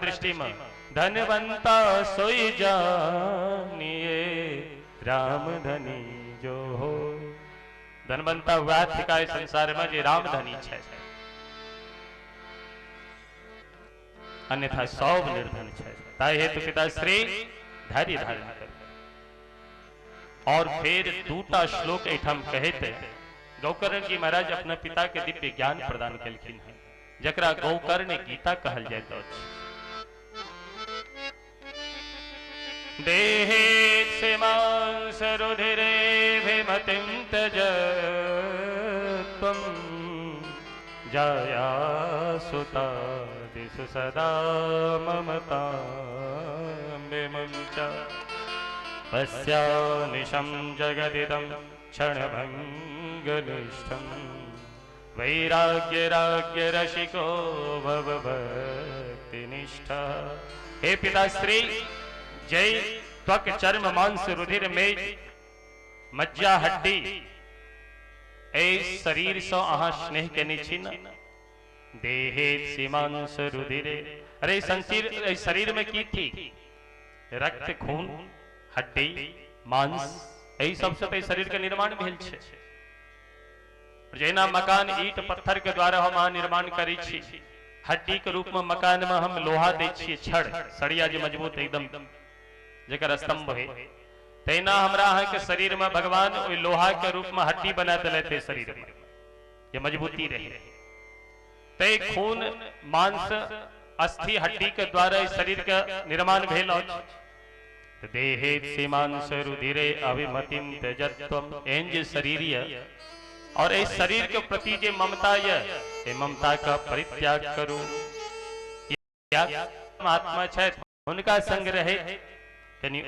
दृष्टि में धनवंता सोई जानिए राम धनी जो हो। धनवंता वह थिका संसार में जे राम धनी छै, अन्यथा सब निर्धन छै। ताहि हेतु पिताश्री धैर्य धारण करू। और फिर दूटा श्लोक एहिठाम कहैत गौकर्ण जी महाराज अपना पिता के दिव्य ज्ञान प्रदान केलखिन हैं, जकरा गौकर्ण गीता कहल जाइत अछि। देहे मांस रुधिरे भीमतिं त्यज त्वं जाया सुतादिषु सदा ममता च पश्यानिशं जगदिदं क्षणभङ्गनिष्ठं वैराग्य राग्य रसिको भव भक्तिनिष्ठा। हे पिताश्री, जय त्वक चर्म मांस रुधिर में मज्जा हड्डी ए शरीर से अहाँ स्नेह केने छी न। देहे सीमांस रुधिरे, अरे संसीर शरीर में की थी? रक्त खून हड्डी मांस, एहि सबसे तो शरीर के निर्माण भेल छै। जेना मकान ईट पत्थर के द्वारा हम अहाँ निर्माण करै छी, हड्डी के रूप में मकान में हम लोहा दै छियै, छड़ सरिया जे मजबूत एकदम जेकर स्तंभ है, तहिना हमरा अहाँ के शरीर में भगवान ओहि लोहा के रूप में हड्डी बना देलथि शरीर में, जे मजबूती रहे। तै खून मांस अस्थि हड्डी के द्वारा इस शरीर के निर्माण भेल अछि। देहे सीमांस रुधिरे अभिमतिम त्यजत्वम, एहन जे शरीर य और एहि शरीर के प्रति जे ममता य, ए ममता का परित्याग करू। महात्मा छथि हुनका संग रहे कनि